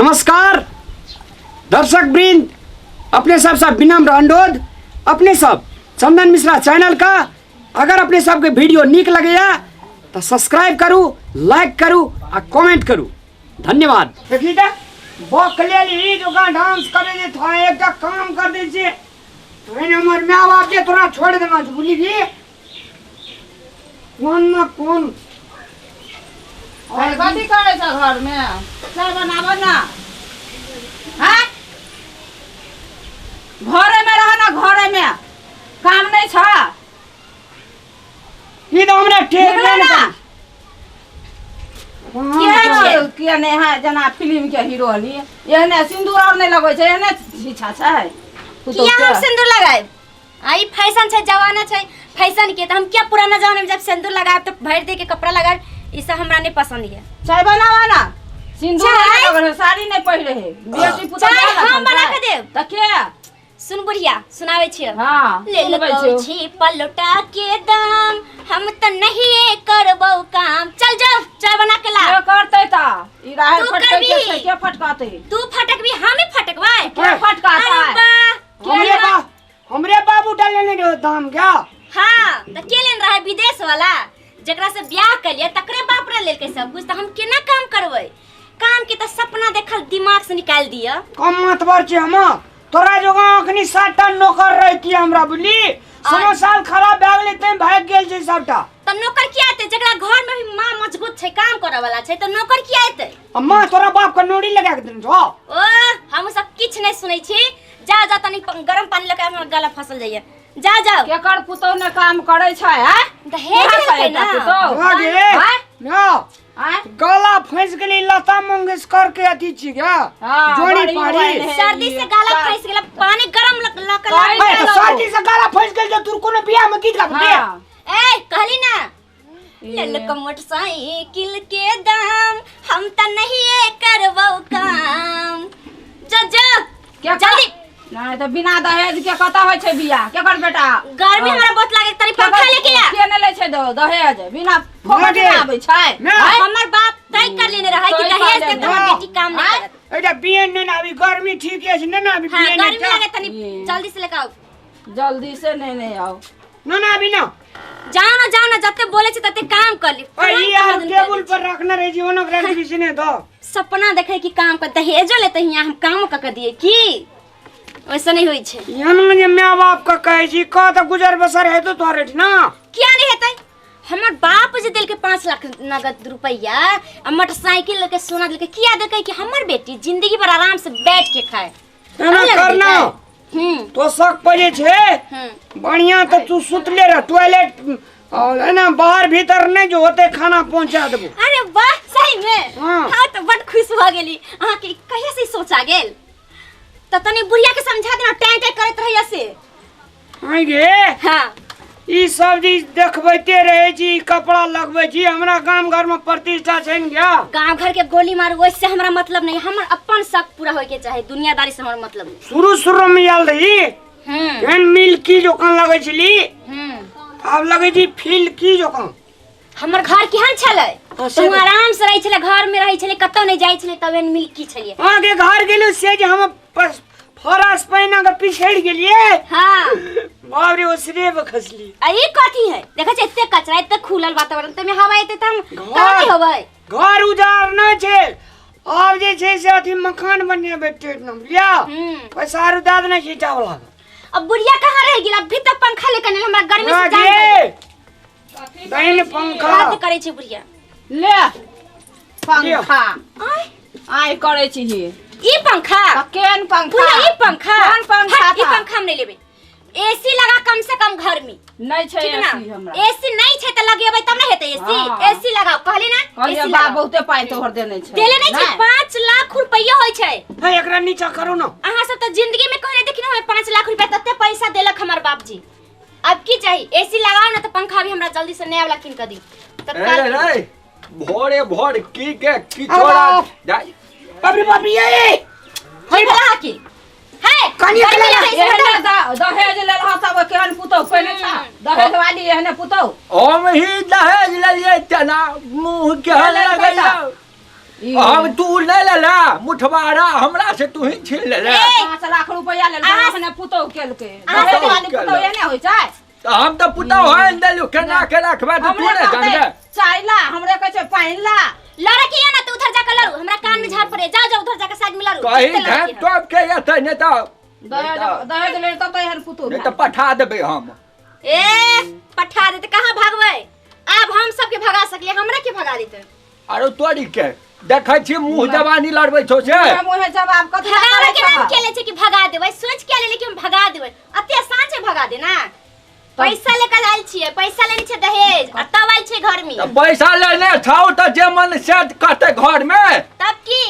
नमस्कार दर्शक वृंद, अपने सब सब विनम्र अनुरोध, अपने सब चंदन मिश्रा चैनल का अगर अपने सबके वीडियो नीक लगैया तो सब्सक्राइब करू, लाइक करू आ कमेंट करू। धन्यवाद। देखी त बकलेल ई जोका डांस करे जे था एकटा काम कर दै छै तोहन हमर माय बाप के तोरा छोड़ देना छै, बुझली की? कोन न कोन अरे कथी करै छ घरमे? चाय बनाब न। हाँ? घरेमे रह न, घरेमे काम नहि छ। ई तऽ हमरा टेर निकले नहि ना। करै। किया छै? किया नहि है जेना फिल्म के हीरोनी एहने सिंदूर और नहि लगै छै, एहने इच्छा छै पुतोह किया हम के। सिंदूर लगाएब? आ ई फैशन छै, जमाना छै फैशन के, तऽ हम किया पुराना जमाना में जब सिंदूर लगाएब तऽ भरि दे के कपड़ा लगाएब? ई सब हमरा नहीं पसंद है। चाय बनावा ना। सिंदूर चाय? नहीं लगल है, साड़ी नहीं पहिरे है बेटी पुतोह। चाय ना हम बना छै। के देब। तऽ के सुन बुढ़िया, सुनाबै छियै। हाँ, लेल सुनबै छियौ। छी पलोटा के दाम, हम तऽ नहिए करबौ काम। चल जाओ, चाय बना के ला। के करतै तऽ ई राहर तू फटकै के करबी। छै, के फटकतै? तू फटकबी, हमें फटकबै? के फटकतै? अरे वाह! हमरे बा हमरे बाबू डालने नहीं रहो दाम क्या? हाँ तऽ के लेन रहे विदेश वाला, जकरा से ब्याह कलिए तकरे बाप रे लेलकै सब कुछ, तऽ हम केना काम करबै? काम के तऽ सपना देखल दिमाग से निकाल दिअ। कम मतबर छी हम? तोरा जोगा अखनी 7टा नौकर रहती हमरा, बुझली? समय साल खराब भए गेलै तैं भागि गेल छै सबटा। तऽ नौकर किया एतै? जकरा घर में भी माँ मजबूत छै, काम करऽ वाला छै, तऽ नौकर किया एतै? आ माँ तोरा बाप के नौरी लगा के देने छौ। ओ हम सब किछु नहीं सुनै छी। जा जा, तनी गरम पानी लगा, हमर गला फसल जाइए। जा जाओ। केकर पुतोह ने काम करै छै? आँय? दहेज कहाँ छै लेलकै एकटा ना। पुतोह? भऽ गेलै। आँय? ना। आँय? गला फंस गेलै, लता मंगेशकर के अथी छी क्या? हाँ, जोड़ी बड़ी पाड़ी। मोबाइल है। सर्दी से गला फंस गेल, पानी गरम लग लग कहै ए, तऽ छलौ। सर्दी से गला फंस गेल तऽ तू कोनो बियाह में गीत गाबे? हाँ। ए कहली ना, ललक मोटरसाइकिल के दाम, हम त नहीं करबौ काम। जा जा। के जल्दी। नहीं तऽ बिना दहेज के कतऽ होइ छै बियाह? केकर बेटा? गर्मी हमरा बहुत लागे, तनी पंखा लेके आ। के नहि लै छै दहेज? बिना फोकट गे। नहि आबै छै। ना। आँय? हमर बाप तय कर लेने रहै कि तय कर दहेज के लेने। तऽ हमर बेटी काम नहीं करत। एकटा बियन नहि ने अभी, गर्मी ठीक अछि नहि ने अभी? हाँ, बियन गर्मी एकटा लागे, तनी ये। जल्दी से लेके आओ। जल्दी से नहीं नहीं आओ। ना ना, अभी ना। जाओ ना, जाओ ना, जते बोले छै तते काम कर ली। ओए, ई तुरंत यार मदन कर टेबुल दै पर रखने रहे छी, ओना ओकरा बिछने दो। छै। सपना देखे कि काम कर दहेजो लेते, हियां हम काम क के दिए की वैसे नहीं होई छै। एना जे माय बाप के कहै छी कह तऽ गुजर बसर हेतौ तोहर ना? किया नहीं हेतै? हमर बाप जे देलकै 5 लाख नगद रुपैया आ मोटरसाइकिल लेके, सोना देलकै, किया देलकै? कि हमर बेटी जिंदगी भर आराम से बैठ के खाए। एना अलग करना। देलकै। तो शक पड़े छै। बढ़िया तऽ तू सुतले रह टॉयलेट और एना बाहर भीतर नहीं जो होते, खाना पहुंचा देबो। अरे वाह, सही में? हाँ। हाँ, तो बड खुश भऽ गेली। अहाँके कहिया से ई सोच आ गेल? तऽ तनी बुढ़िया के समझा देना, टैं टैं करैत रहैया से। आँय गे। हाँ। ई सब चीज देखबैते रहै छी, ई कपड़ा लगबै छी, हमरा गाम घर में प्रतिष्ठा छै ने गया। गांव घर के गोली मारू, ओहिसे हमरा मतलब नहीं। हमर अपन शक पूरा होय के चाही, दुनियादारी से हमर मतलब नहीं। शुरू शुरू में आयल रही, केहन मिल्की जोकान लगै छली, आब लगै छी फिल्की जोकान। हमर घर केहन छलै? हाँ, से तू आराम से रहै छलै, घर में रहै छलै, कतौ नहीं जाइ छलै, तबे मिल्की छलियै। अहाँके घर गेलू से जे हम फरस पहिना के पिछड़ गेलियै। बाप रे, ओसरे में खसली। आ ई कथी है? देखै छै एते कचरा, एते खुलल वातावरण, तमे हवा एते त हम कहाँ नहीं होबै? घर उजार नहि छै, आब जे छै से अथी मकान बनेबै टेट न, बुझलियै? पैसा आरू दए देने छै ईटा वाला के। अब बुढ़िया कहाँ रह गेल? अभी तक पंखा लेके नहीं, हमरा गर्मी से जान जाए। दैन पंखा बात करै छै बुढ़िया। ले पंखा। आय? आय करै छी ही। ई पंखा? तऽ केहन पंखा? बुढ़िया, ई पंखा? कोन पंखा? हट, ई था? पंखा हम नहीं लेबै। एसी लगा कम से कम घर में। नहि छै ठीक ना? एसी हमरा। एसी नहीं छै त लगेबै तब ना हेतै एसी। हाँ। एसी लगाओ कहली ना। कहलियै एसी बा लगाओ। बहुते पाइ तोहर देने छै। देले नहीं छै। नहि? 5 लाख रुपया होय छै। है, एकरा नीचा करू ना। अहाँ सब त जिंदगी में कहने देखिन हमें 5 लाख रुपया, तते पैसा देलक हमर बापजी। अब की चाही? एसी लगाओ ना त पंखा भी हमरा जल्दी से नया वाला किन के दी तत्काल। रे रे, भोरे भोर की के की छोड़ा जाय? बाप रे बाप रे, ये की भेला की है? कनिया गर्मी के लगै छै। एहने दहेज लेलह सब, केहन पुतहु पहिने छ दहेज वाली, एहने पुतहु। हम ही दहेज लेलियै तेना मुँह के लेलकै लगैया। हम तू ले लेला मुठवारा हमरा से तू ही छीन लेला। 5 लाख रुपया लेलकै अपने पुतोह केलकै। दहेज वाली पुतोह एहने होइ छै? तऽ हम तऽ पुतोह आनि देलु, केना के रखबै तऽ तू ने जानबे। चाय ला, हमरे कहै छै पानि ला। लड़े के या ना तो उधर जाकर लड़ू, हमरा कान में झाड़ पड़े, जाओ जाओ उधर जाकर साइड में लड़ू। कहीं झाड़ टोप के एतै नहि तऽ दहेज ले तब तऽ एहन पुतोह नहि तऽ पठा देबै हम। ए पठा देते कहाँ भागबै? आब हम सबके भगा सकलियै, हमरा के भगा देते? अरे तोरी के देखै छी मुँह जवानी लड़बै छौ से। मुँह जवाब कथी भगाबै के नाम के ले छै कि भगा देबै? सोच के लेले कि हम भगा देबै, अते आसान छै भगा देना? पैसा लेकर आयल छियै, पैसा लेने छै दहेज आ तब आयल छै घर में। पैसा लेने छौ तऽ जे मन से कहतै घर में तब की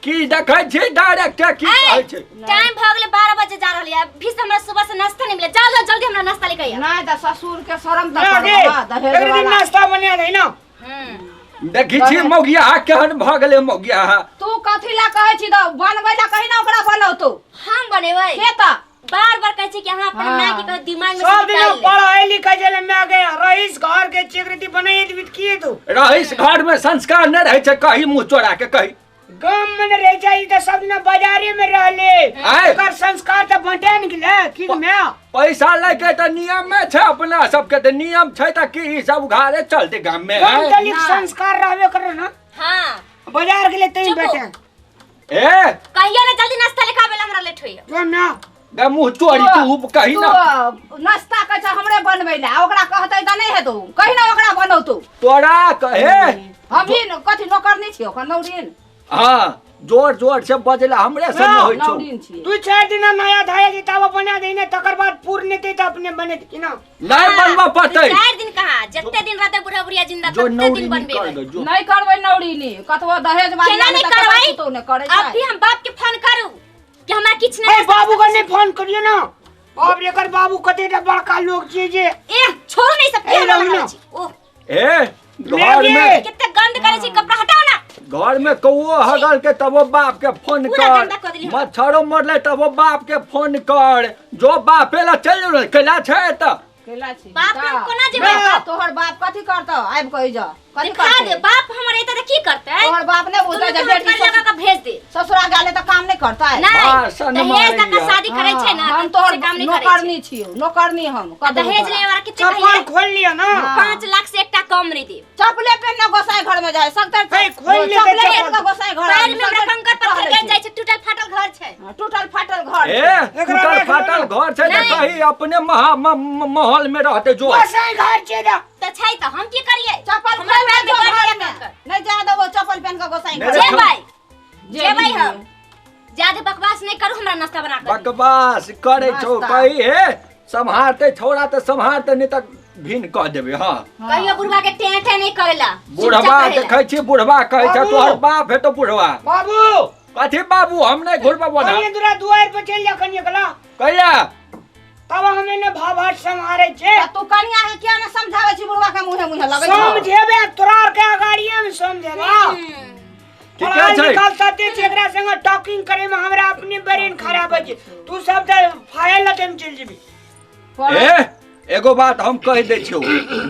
की देखै छी डायरेक्ट की कहै छै? टाइम भऽ गेलै 12 बजे जा रहल है, अभी से हमरा सुबह से नाश्ता नहीं मिले। जाओ जाओ जल्दी हमरा नाश्ता लेके आइए। नहीं तऽ ससुर के शरम तऽ करबा, दहेज वाला नाश्ता बना दे ना। देखी छी मौगिया केहन भऽ गेलै मौगिया। तू कथी ला कहै छी तऽ बनबै ला कही ना ओकरा बनौतौ। हम बनेबै के तऽ बार बार कहै छै कि अहाँ अपन माय के कहू दिमाग में सब दिन पढ़ाई लिखाई जे में आ गया रईस घर के चिकरती बनाई देबी की तू? रईस घर में संस्कार न रहै छै, कही मुंह चोरा के कही गाम में न रह जाई त सब दिन बाजारे में रहले, ओकर संस्कार त बंटे न गेलै की मैं? पैसा लके त नियम में छै अपना सबके त नियम छै त की ई सब उघारे चलते गाम में? गाम तलिक संस्कार रहबे करो ना। हां बाजार गेले तई बैठे। ए कहियो ना जल्दी नाश्ता लेके आबेला, हमरा लेट होइया। जो ना गे मुंह चोरी तू कही ना। नाश्ता कहै छै हमरे बनबै ला, ओकरा कहतै त नै हेतौ, कही ना ओकरा बनौतौ। तोरा कहे हम ही कथी नौकरनी छियै ओकर? नौरीन। हां जोर जोर से बजला हमरे से न होई छौ। तू 4 दिन नया धाया जे तब बना देने, तकर बाद पूर नेते त अपने बने कि ना? नहीं बनबा पड़तै। 4 दिन कहां, जते दिन रहतै बुढ़ा बुढ़िया जिंदा तते दिन बनबे। नहीं करबै नौरीनी, कतबो दहेज वाली नहीं करबै तो ने करै छै। अभी हम बाप के फोन करू कि हमरा किछ नहीं। ए बाबू के नहीं फोन करियो ना, बाप रे कर बाबू कते बड़का लोग छियै जे। ए छोड़ू नहीं सब के हमरा छी। ओ ए घर में कते गंद करै छै, कपड़ा हटाओ ना। घर में कौओ हगल के तबो बाप के फोन कर, मच्छरो मरले तबो बाप के फोन कर, जो बापे ला चल जो कैला छै त कैला छै बाप हम कोना जेबै? तोहर बाप कथी करतौ? आबि कहि जा कथी करतै? देखा दे बाप हमर एतऽ त की करतै? तोहर बाप नै बुझतै जे बेटी लगा के भेज दे ससुरा गेले त काम नै करतै। नहीं दहेज तक शादी करै छै ना, हम तोहर नौकरनी छियौ, नौकरनी हम। दहेज ले वाला के चप्पल खोल लियो ना, 5 लाख से एकटा कम नहीं दे। चप्पले पेन गोसाई घर में जाय सकतै, खोल ले चप्पले पेन के गोसाई घर पैर में हमरा कंकर पत्थर गिर जाय छै, टूटल फाटल घर छै। टूटल फाटल घर ए टूटल फाटल घर छै त कही अपने महल में रहते जो गोसाई घर छै त छै त हम की करियै? चप्पल हमरा खोल पैर ले में घर गड़ में नहीं जा देबो, चप्पल पेन के गोसाई घर जेबै जेबै हम। ज्यादा बकवास नहीं करू, हमरा नाश्ता बना कर। बकवास करे छौ कही हे सम्हारते छोड़ा त सम्हारते नहीं त भिन कह देबे। हां कहियो बुढ़वा के टेंटे नहीं करेला। बुढ़वा देखै छी, बुढ़वा कहै छै तोहर बाप हे तो बुढ़वा। बाबू कथी बाबू? हम नहीं घुरबा बना। कनिए दूरा दुआर पर चल जा कनिए कला कैला तब हमें ने भाव सम्हारे छे। तू कनिया के किया न समझावे छी बुढ़वा के मुहे मुहे लगै छै? समझेबे तोरा के अगाड़िए में समझेबा। ठीक छै निकाल साथे छै, एकरा संग टॉकिंग करे में हमरा अपने ब्रेन खराब है। तू सब त फाइल लटे में चल जेबी। ए एगो बात हम कह दै छियौ,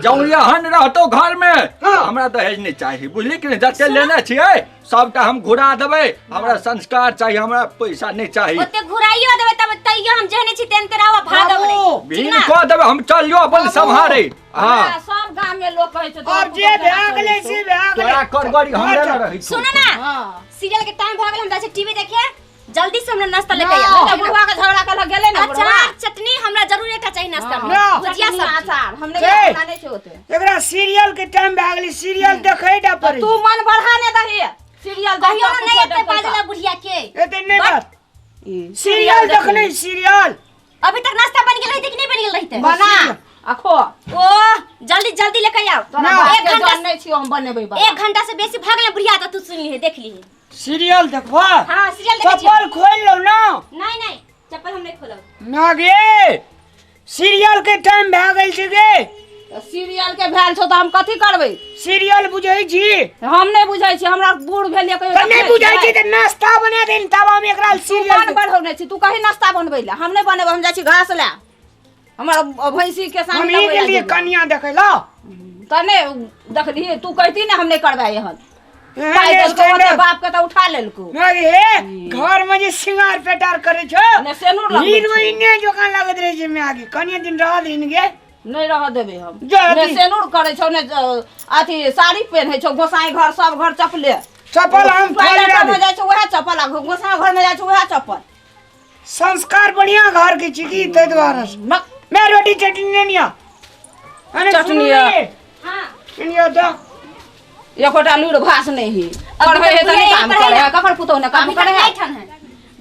जौं एहन रहतौ घर में हमरा दहेज नहीं चाही, बुझली कि नहीं? जते लेने छियै सबटा हम घुरा देबै, हमरा संस्कार चाहिए, हमरा पैसा नहीं चाही। ओते घुराइयो देबै तब तैयो हम जेहने छी तेन तेरा भागब नहीं, भीन कह देबै हम चलियो अपन सम्हारे। हां सब गाम में लोग कहै छै अब जे भए गेलै से भए गेलै, तोरा कर गड़ी हमरा न रहै। सुन ना, सीरियल के टाइम भए गेल, हम जाइ छी टीवी देखे, जल्दी से हमरा नाश्ता लेके आ। ना बुढ़वा के झगड़ा कल गेलै ना बुढ़वा। अचार चटनी हमरा जरूर एकटा चाहिए नाश्ता में, भुजिया चटनी सब्जी अचार हमने अपना नहीं छै ओते। एकरा सीरियल के टाइम भए गेलै, सीरियल देखै डा पड़ै। तू मन बढ़ा ने दही सीरियल कहियो ना नहीं एते बाजला बुढ़िया के एते नहीं बात। सीरियल देखने सीरियल अभी तक नाश्ता बन गेल रहते कि नहीं बन गेल रहते? बना अखो ओ जल्दी जल्दी लेके आओ। एक घंटा नहीं छियो हम बनेबै। 1 घंटा से बेसी भाग गेल बुढ़िया त तू सुन लीहे देख लीहे। सीरियल देखबा? हां सीरियल देखै छी। चप्पल खोल लो ना। नहीं नहीं चप्पल हम नहीं खोलब ना गे, सीरियल के टाइम भए गेल छै गे। सीरियल के भेल छौ त हम कथी करबै? सीरियल बुझै छी? हम नहीं बुझै छी, हमरा बूढ़ भेलियै कहियो नहीं बुझै छी त नाश्ता बना देन तब हम एकरा सीरियल मन बढ़ौने छी। तू कही नाश्ता बनबै ला, हम नहीं बनेबै, हम जाइ छी घास ला, हमर भैंसी के सामने हम ई गेलियै कनिया देखै ला त नै देखलियै, तू कहती ने हम नहीं करबै एहन। पाइ देलको ओते बाप के तऽ उठा लेलको। हे घर में जे श्रृंगार पेटार करे छौ ने सेनूर लगबै हीरोइने जोकान लागत रहे छै मागी। कनिए दिन रह दिन गे। नहीं रह देबै हम। ने सेनूर करे छौ ने अथी साड़ी पहिनै छौ। गोसाई घर सब घर चपले चप्पल हम टॉयलेट में जाइ छौ वएह चप्पल आ गोसाई घर में जाइ छौ वएह चप्पल। संस्कार बढ़िया घर के छी की तै दुआरे मैं रोटी चटनी नहीं आ चटनी हां इनियो दो एकोटा लूर भास नहीं ही पढ़ै है त नहीं काम करे है ककर पुतोह ने काम करे है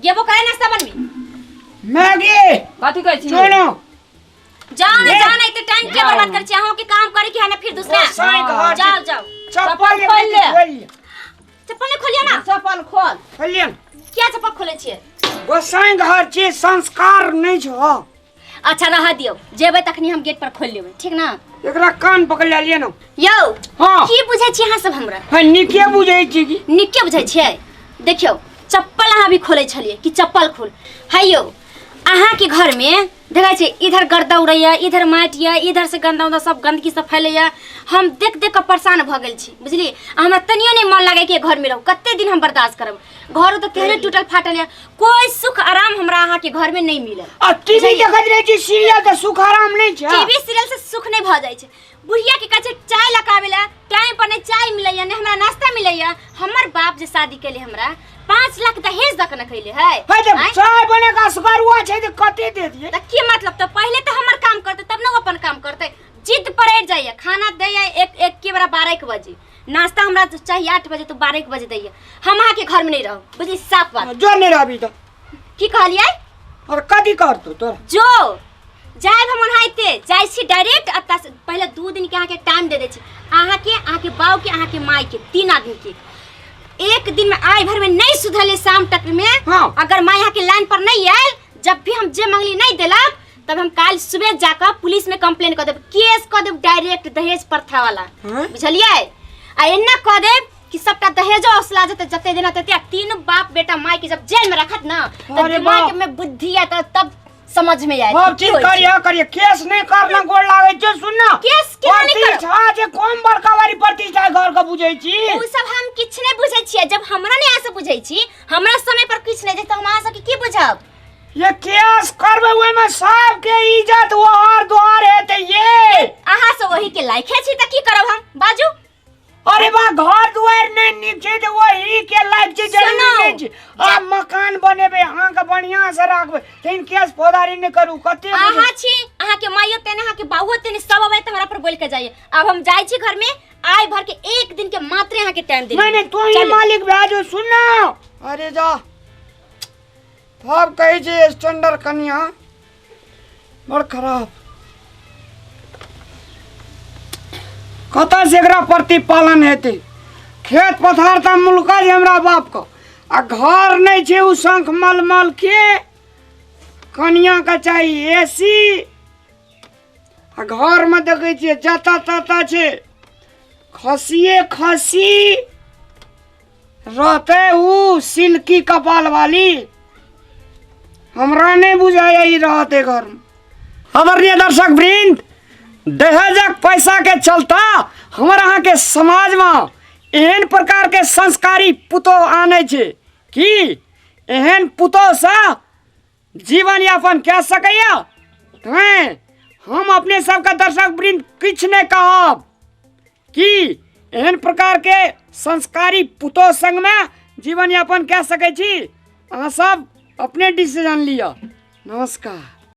गेबो करे नाश्ता बनबी मैगी कथि कहै छी सुनो जाओ ना जाओ ना इतने टाइम के बर्बाद कर छी अहाँ के काम करे के है ना फिर दूसरा। जाओ जाओ चप्पल खोल ले। चप्पल नहीं खोलिए ना। चप्पल खोल खोलिए। क्या चप्पल खोले छिए? गोसाई घर छी संस्कार नहीं छो। अच्छा रह दियो जेबै तखनी हम गेट पर खोल लेबै ठीक ना। एकरा कान पकड़ लियै ना यौ। हां की बुझै छी अहाँ सब हमरा? हां नीके बुझै छी की नीके बुझै छियै। देखियौ चप्पल अहाँ भी खोलै छलियै कि चप्पल खोल। है यौ अहाँ के घर में देखै छी इधर गर्दा उड़ैया इधर माटि या इधर से गंदा उंदा सब गंदगी सब फैलैया। हम देख देख के परेशान भऽ गेल छी बुझलियै। हमरा तनियो नहीं मन लागै कि घर में रहू। कते दिन हम बर्दाश्त करब? घरो तऽ तेहने टूटल फाटल या कोई सुख आराम हमरा अहाँ के घर में नहीं मिलल। आ टीवी देखैत रहै छी सीरियल तऽ सुख आराम नहीं छै। टीवी सीरियल से सुख नहीं भऽ जाइ छै। बुढ़िया के कहै छै चाय लगावे ला टाइम पर नहीं चाय मिलैया नहीं हमरा नाश्ता मिलैया। हमर बाप जे शादी केले हमरा 5 लाख दहेज दक न खैले है। चाय बने का असगरुआ छै त कते दे दिए त की मतलब? त पहले त हमर काम करते तब न वो अपन काम करते। जिद पर अड़ जाइए खाना दैया एक एक के बरा 12 बजे नाश्ता हमरा चाहिए 8 बजे तो 12 बजे दैया। हम अहाँ के घर में नहीं रहू बुझली साफ बात। जो नहीं रहबी त की कहलियै? और कथी करतौ तोरा? जो जायब हम ओनाहिते जाइ छी डायरेक्ट अतऽ से। पहले 2 दिन के अहाँ के टाइम दे दै छी अहाँ के बाऊ के अहाँ के माई के 3 आदमी के। एक दिन में आय भर में नहीं सुधरले शाम तक में। हाँ। अगर माँ यहाँ के लाइन पर नहीं आयल जब भी हम जे मंगली नहीं दिलक तब हम काल सुबह जाकर पुलिस में कंप्लेन कर देब केस कर देब डायरेक्ट दहेज प्रथा वाला। हाँ? बुझलियै? आ एना कर देब कि सबटा दहेजो असला जते जते देना तते तीनों बाप बेटा माई के जब जेल में रखत ना तब दिमाग में बुद्धि आता तब समझ में आयत। सब चीज करिए करिए केस नहीं करना गोड़ लागे छै सुन ना। केस केना नहीं करब? प्रतिष्ठा जे कम बड़का वाली प्रतिष्ठा घर के बुझै छी उ सब हम किछ नहीं बुझै छियै। जब हमरा नहीं अहाँ सब बुझै छी हमरा समय पर किछ नहीं त हम अहाँ सब के की बुझब? ये केस करबै ओइ में सबके इज्जत ओहर दोहर हेतै ये। अहाँ सब वही के लायके छी त की करब हम बाजू? अरे बा घर दुआर नहीं नीक छै त वही के लायक छै जरूरी नहीं छै। आ मकान बनेबै अहाँ के बढ़िया से राखबै लेकिन केस फौजदारी नहीं करू। कते अहाँ छी अहाँ के माइयो तेने अहाँ के बाबुओ तेने सब अबै त हमरा पर बोल के जाइए। अब हम जाइ छी घर में आय भर के 1 दिन के मात्र अहाँ के टाइम दे। नहीं नहीं तू ही मालिक भए जो सुन ना। अरे जा सब कहै छै स्टैंडर्ड कनिया बड़ खराब। कतऽ से एकरा प्रतिपालन हेतै? खेत पथार तऽ मुलका जे हमरा बाप के आ घर नहीं छै उ शंख मलमल के। कनिया के चाही एसी आ घर में देखै छियै जतऽ ततऽ छै खसिए खसी रहतै उ सिल्की कपाल वाली। हमरा नहीं बुझाइया ई रहतै घर में। आदरणीय दर्शक वृंद दहेजक पैसा के चलता हमर अहाँ के समाज में एहन प्रकार के संस्कारी पुतोह आनै छै कि एहन पुतोह से जीवन यापन कए सकैया। तैं हम अपने सबके दर्शक वृंद किछु नहीं कहब कि एहन प्रकार के संस्कारी पुतोह संग में जीवन यापन कए सकै छी। अहाँ सब अपने डिसीजन लिअ। नमस्कार।